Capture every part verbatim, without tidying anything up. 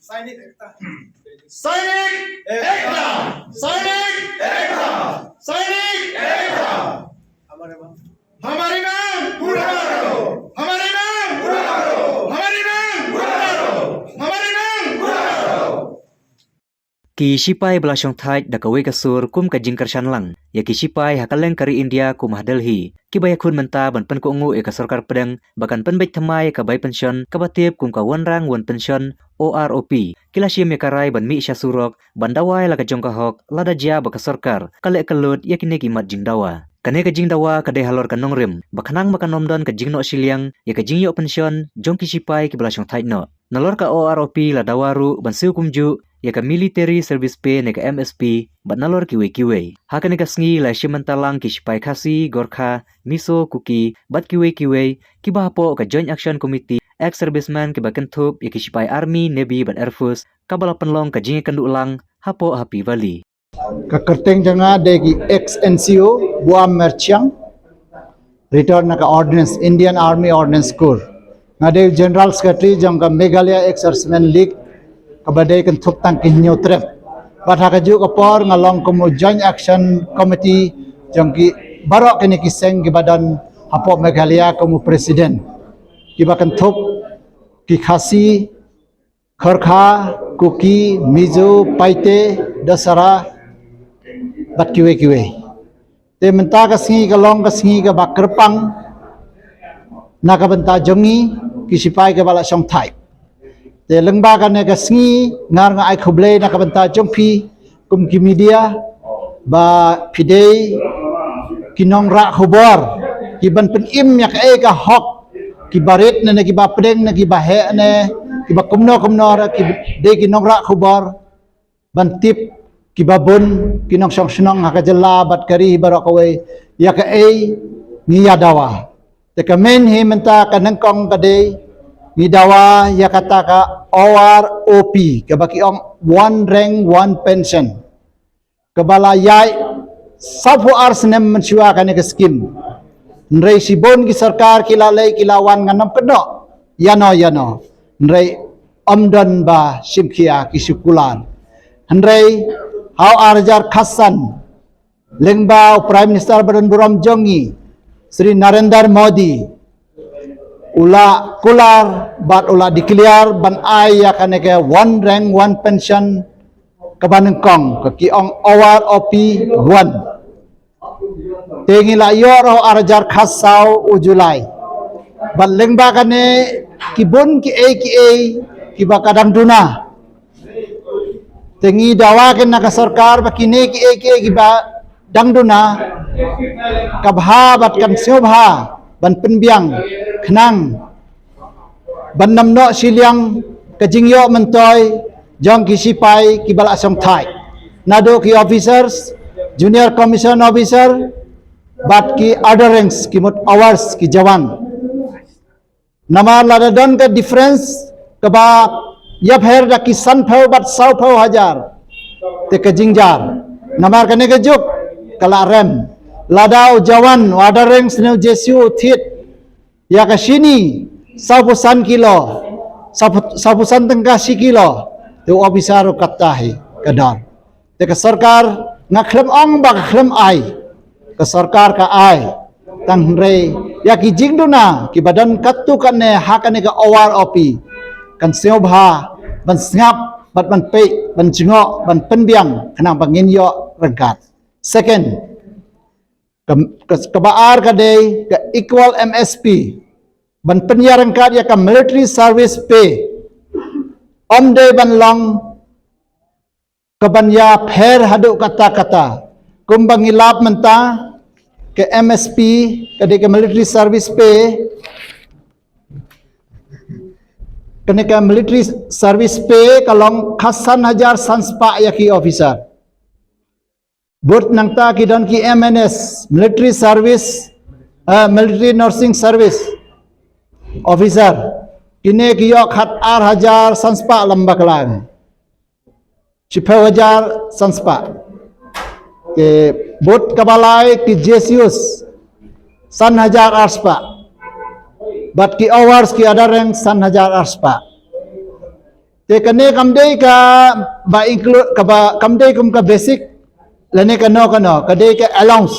सैनिक एकता। सैनिक एकता। सैनिक एकता। सैनिक एकता। हमारे मांग। हमारी मांग पूरा करो। हमारी मांग पूरा करो। हमारी मांग पूरा करो। हमारी मांग पूरा करो। Ki shipai ba la shongthait da kawei ka sur kum ka jingkyrshan lang ïa ki shipai ha kylleng ka ri India kum ha Delhi, kiba ïakhun mynta ban pynkohnguh ïa ka sorkar pdeng ba kan pynbeit thymmai ïa ka bai pension kaba tip kum ka One Rank One Pension, O R O P. Ki la shim ïa ka rai ban mih sha surok ban dawa ïa la ka jong ka hok lada jia ba ka sorkar ka leh kyllut ïa kine ki mat jingdawa. Kane ka jingdawa ka dei halor ka nongrim ba khnang ba kan ym don ka jingnoh shiliang ïa ka jingïoh pension jong ki shipai kiba la shongthait noh. Nalor ka O R O P la dawa ruh ban siew kumjuh ïa ka Military Service Pay ne ka M S P bad nalor kiwei kiwei. Ha kane ka sngi la shim bynta lang ki shipai Khasi, Gorkha, Mizo, Kuki bad kiwei kiwei kiba hapoh ka Joint Action Committee, ex-servicemen kiba kynthup ïa ki shipai Army, Navy bad Air Force, kaba la pynlong ka jingïakynduh lang hapoh Happy Valley. Ka kyrteng jong nga dei ki ex N C O, Buam Merchiang, retired na ka Ordnance, Indian Army Ordnance Corps. Nga dei General Secretary jong ka Meghalaya Ex-Servicemen League, kaba dei kynthup tang ki hynñiew trep. Bad ha kajuh ka por nga long kum u Joint Action Committee jong ki baroh kine ki seng kiba don hapoh Meghalaya kum u President. Kiba kynthup ki Khasi, Gorkha, Kuki, Mizo, Paite, Dasara bad kiwei kiwei. Te mynta ka sngi ka long ka sngi kaba kyrpang na ka bynta jong ngi ki shipai kiba la shongthait. Te lyngba kane ka sngi nga ruh nga ai khublei na ka bynta jong phi kum ki media ba phi dei ki nongrah khubor kiban pynim ïa kaei ka hok, kiba rit ne, ne kiba pdeng ne, kiba heh ne, kiba kumno kumno ruh, ki dei ki nongrah khubor ban tip kiba bun ki nongshong shnong ha ka jylla bad ka ri baroh kawei ïa kaei ngi ïa dawa. Te ka main hi mynta ka nyngkong ka dei ngi dawa ïa kata ka O R O P, kaba ki ong One Rank One Pension, kaba la ïaid saphew ar snem mynshuwa kane ka skim. Hynrei shibun ki sorkar ki la leit ki la wan, ngan ym kynnoh ïano ïano, hynrei ym don ba shim khia ki shu kular. Hynrei ha u ar hajar khatsan, lyngba u Prime Minister ba don burom jong ngi, Shri Narendra Modi, u la kular bad u la declare ban ai ïa kane ka One Rank One Pension kaba nyngkong, ka ki ong O R O P One. Te ngi la ïoh ruh ar hajar khatsaw u July. Bad lyngba kane ki bun kiei kiei kiba ka dang duna. Te ngi dawa kane na ka sorkar ba kine kiei kiei kiba dang duna, ka bha bad kan sngewbha ban pynbiang khnang ban ym noh shiliang ka jingïoh myntoi jong ki shipai kiba la shongthait, naduh ki officers, junior commission officer bad ki other ranks, ki mut others, ki jawan. Namar lada don ka difference kaba ïapher da ki sanphew bad sawphew hajar, te ka jingjia. Namar kane ka juk ka la rem. Lada u jawan u other ranks ne u J C O u thied ïa ka shini sawphew san kilo, sawphew, sawphew san tyngka shi kilo, te u officer ruh katta hi ka dor. Te ka sorkar nga khlem ong ba ka khlem ai, ka sorkar ka ai. Tang hynrei ïa ki jingduna kiba don katto katne ha kane ka O R O P, kan sngewbha ban sngap bad ban peit, ban jngoh, ban pynbiang khnang ba ngin ïoh ryngkat. Second, ka, ka, kaba ar ka dei ka equal M S P, ban pynïaryngkat ïa ka military service pay. Ym dei ban long kaban ïapher haduh katta katta. Kumba ngi lap mynta, ka M S P ka dei ka military service pay. Kane ka military service pay ka long khatsan hajar san spah ïa ki officer. Bad nangta ki don ki M N S, military service, eh, military nursing service officer. Kine ki ïoh khatar hajar san spah lem bakla. Shiphew hajar san spah. Te bad kaba lai ki J C Os san hajar ar spah. Bad ki others, ki other rank san hajar ar spah. Te kane kam dei ka ba include ka ba kam dei kum ka basic lane kano kano, ka dei ka allowance.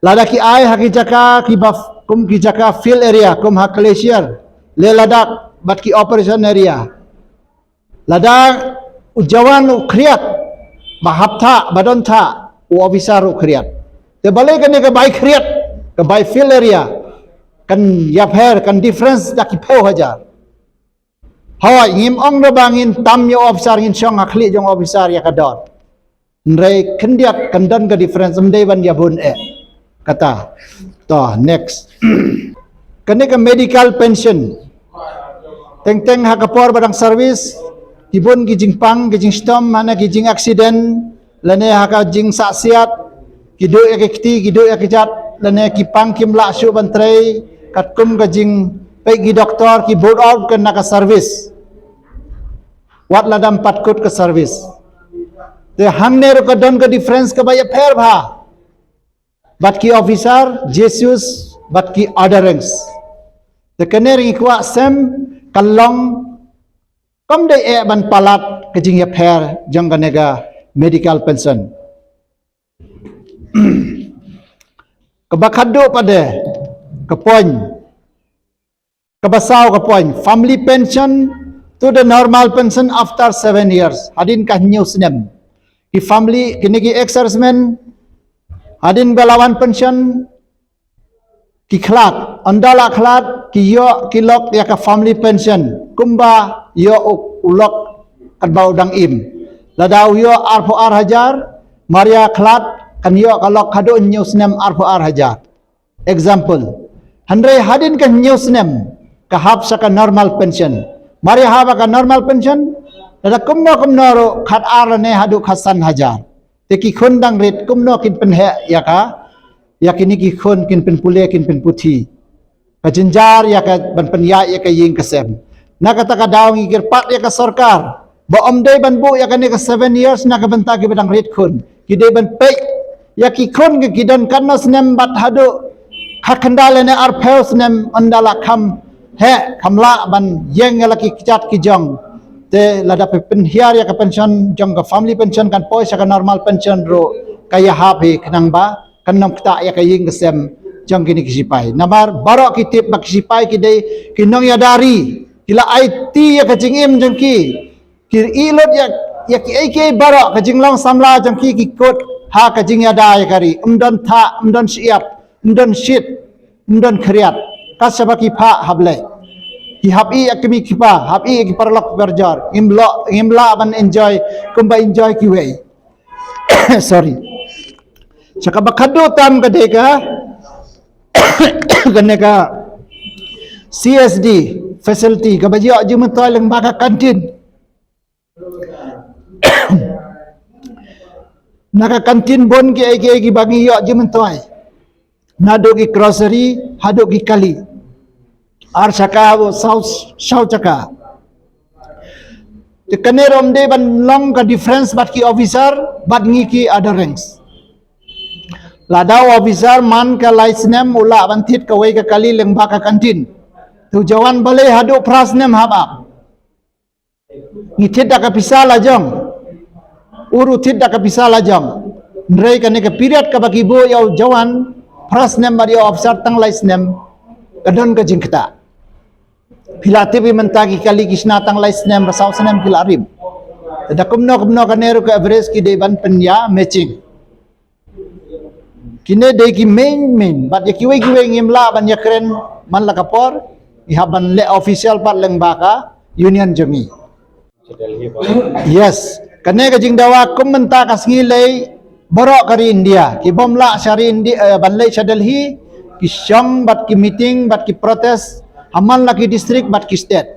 Lada ki ai ha ki jaka ki ba kum ki jaka field area kum ha Glacier, Leh Ladakh bad ki operation area. Lada u jawan u khriat ba hap thah ba don thah, u officer u khriat. Te balei kane ka bai khriat, ka bai field area kan ïapher, kan difference da ki phew hajar. Hoi, ngim ong da ba ngin tam ïa u officer, ngin shong ha khlieh jong u officer ïa ka dor. Hynrei khyndiat kan don ka difference, ym dei ban ïa bun eh. Kata. To, next. Kane ka medical pension. Teng teng ha ka por ba dang service, ki bun ki jingpang, ki jingshitom, hana ki jing accident, lane ha ka jingsah siat, ki duh ïa ki kti, ki duh ïa ki jat, lane ki pang kim lah shuh ban trei, katkum ka jingpeit ki doktor, ki bud out kan na ka service. Wat la dam pat kut ka service. Te hangne ruh ka don ka difference ka ba ïapher bha. Bad ki officer, Jesus, bad ki other ranks. Te kane ring kwah sem ka long kam dei eh ban palat ka jingïapher jong kane ka medical pension. Ka ba khadduh pat de, ka point. Ka ba saw ka point, family pension to the normal pension after seven years. Hadien ka hynñiew snem. Ki family, kine ki ex-servicemen, hadien ba la wan pension, ki khlad, ynda la khlad, ki ïoh, ki lok ïa ka family pension. Kumba ïoh u, u lok katba u dang im. Lada u ïoh arphew ar hajar, mar ïa khlad, kan ïoh ka lok haduh hynñiew snem arphew ar hajar. Example. Hynrei hadien ka hynñiew snem, ka hap sha ka normal pension. Mar ïa hap ka normal pension, lada kumno kumno ruh khat ar lane haduh khat san hajar. Te ki khun dang rit kumno kin pynheh ïa ka, ïa kine ki khun kin pynpule, kin pynputhi. Ka jynjar ïa ka ban pynïaid ïa ka ïing ka sem. Na kata ka daw ngi kyrpad ïa ka sorkar ba ym dei ban buh ïa kane ka seven years na ka bynta ki ba dang rit khun. Ki dei ban peit ïa ki khun ki, ki don katno snem bad haduh khatkhyndai lane arphew snem, ynda la kham heh, kham lah ban ïeng ïa la ki kjat ki jong. Te lada phi pynhiar ïa ka pension jong ka family pension kan poi sha ka normal pension ruh ka ïahap hi, khnang ba kan nym ktah ïa ka ïing ka sem jong kine ki sipai. Namar baroh ki tip ba ki sipai ki dei ki nongïada ri, ki la aiti ïa ka jingim jong ki. Ki ïohi lut ïa, ïa kiei kiei baroh, ka jinglong samla jong ki ki kut ha ka jingïada ïa ka ri. Ym don thah, ym don shyiap, ym don shit, ym don khriat. Ka shaba ki phah hap leh. Ki hap ïa ki kmie ki kpa, hap ïa ki paralok parajor. Ngim lah, ngim lah ban enjoy kumba enjoy kiwei. Sorry. Sha kaba khadduh tam ka dei ka, kane ka C S D facility, kaba ïoh jingmyntoi lyngba ka kantin. Na ka kantin bun kiei kiei kiba ngi ïoh jingmyntoi. Naduh ki grocery haduh ki kali. Ar shaka, saw, saw shaka. Te kane ruh ym dei ban long ka difference bad ki officer bad ngi ki other ranks. Lada u officer man ka lai snem u lah ban thied kawei ka kali lyngba ka kantin. Te u jawan balei haduh phra snem hap ap. Ngi thied da ka pisa la jong. U ruh thied da ka pisa la jong. Hynrei kane ka period kaba ki buh ïa u jawan phra snem bad ïa u officer tang lai snem, ka don ka jingktah. Phi la tip hi mynta ki kali ki shna tang lai snem, ba saw snem ki la rim. Te da kumno kumno kane ruh ka average ki dei ban pynïa matching. Kine dei ki main, main. Bad ïa kiwei kiwei ngim lah ban ïakren man la ka por, ngi hap ban leh official pat lyngba ka union jong ngi. Yes. Kane ka jingdawa kum mynta ka sngi lei baroh ka ri India. Ki bym lah sha ri India, eh, ban leit sha Delhi, ki shong bad ki meeting bad ki protest ha man la ki district bad ki state.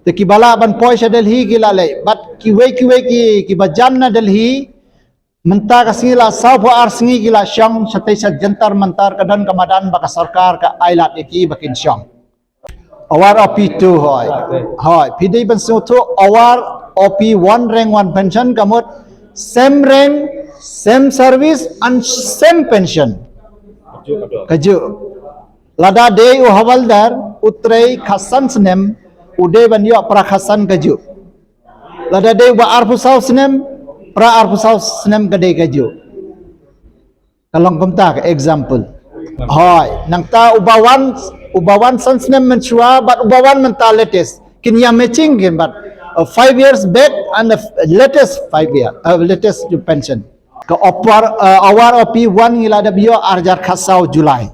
Te kiba lah ban poi sha Delhi ki la leit. Bad kiwei kiwei ki, kiba jan na Delhi, mynta ka sngi la sawphew ar sngi ki la shong shatei sha Jantar Mantar, ka don ka madan ba ka sorkar ka ai lad ïa ki ba kin shong. Awar O P two hoi. Hoi, phi dei ban sngewthuh awar O P one rank one pension ka mut same rank, same service and same pension. Kajuh. Lada dei u hawaldar u trei khatsan snem, U dei ban ïoh pra khatsan kajuh. Lada dei uba arphew saw snem, pra arphew saw snem ka dei kajuh. Ka long kumta ka example. Hooid, nangta uba wan, uba wan san snem mynshuwa bad uba wan mynta latest, kin ïa matching kin bad, uh, five years back and the f-, latest five year, uh, latest pension. Ka O R, uh, O R O P one ngi la dep ïoh arhajar khatsaw July.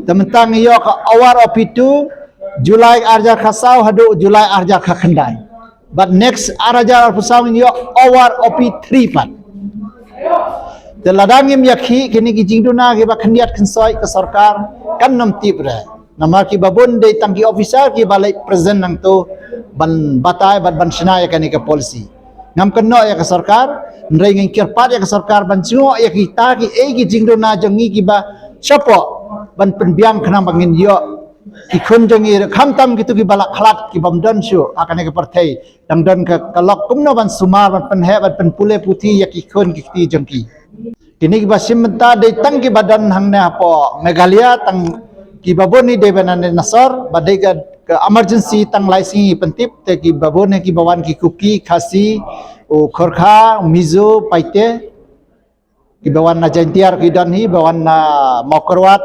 Te mynta ngi ïoh ka O R O P two, July arhajar khatsaw haduh July arhajar khatkhyndai. Bad next arhajar arphew saw ngin ïoh O R O P three pat. Te lada ngim ïakhih kine ki jingduna kiba khyndiat khynsoit ka sorkar, kan nym tip re. Namar kiba bun dei tang ki officer kiba leit present nangto ban batai bad ban shna ïa kane ka policy. Ngam kynnoh ïa ka sorkar, hynrei ngin kyrpad ïa ka sorkar ban jngoh ïa kita kiei ki jingduna jong ngi kiba shapoh ban pynbiang khnang ba ngin ïoh ki khun jong ngi, khamtam kito kiba la khlad, kibym don shuh ha kane ka pyrthei. Dang don ka, ka lok kumno ban sumar, ban pynheh, ban pynpule puthi ïa ki khun ki kti jong ki. Kine kiba shim bynta dei tang kiba don hangne hapoh Meghalaya, tang kiba bun hi dei ban ane na sor, ba dei ka, ka emergency tang lai sngi pyntip, te kiba bun hi kiba wan ki Kuki, Khasi, u Khorkha, Mizo, Paite, kiba wan na Jaintia ki don hi, ba wan na Mawkyrwat,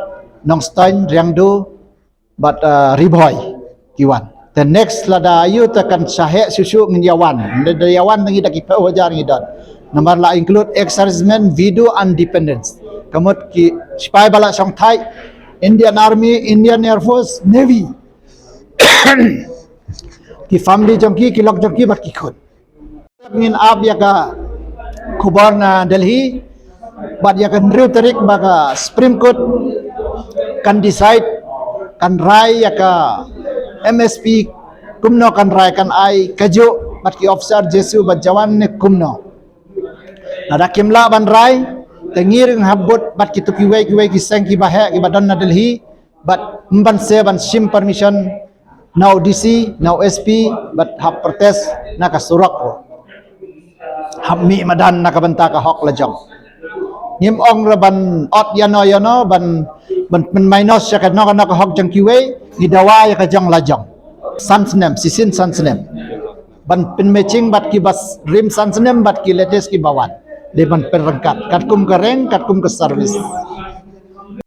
Nongstoiñ, Riangdo, bad, uh, Ri Bhoi ki wan. Te next lada ïoh te kan shah heh shuh shuh ngin ïa wan. Lada ïa wan te ngi da ki phew hajar ngi don. Namar la include ex-servicemen, widow and dependents. Ka mut ki sipai ba la shong thait, Indian Army, Indian Air Force, Navy. Ki family jong ki, ki lok jong ki bad ki khun. Ngin ap ïa ka khubor na Delhi bad ïa ka hynriew tarik ba ka Supreme Court kan decide, kan rai ïa ka M S P kumno kan rai, kan ai kajuh bad ki officer J S U bad jawan ne kumno. Lada kim lah ban rai, te ngi ruh ngin hap bud bad kito kiwei kiwei ki seng kiba heh kiba don na Delhi bad ym ban seh ban shim permission na u D C, na u S P, bad hap protest na ka surok ruh. Hap mih madan na ka bynta ka hok la jong. Ngim ong ruh ban ot ïano ïano, ban, ban pynmainot ïa kano kano ka hok jong kiwei, ngi dawa ïa ka jong la jong. San snem, shisien san snem. Ban pynmatching bad kiba s-, rim san snem bad ki latest kiba wan. Dei ban pynryngkat katkum ka rank, katkum ka service.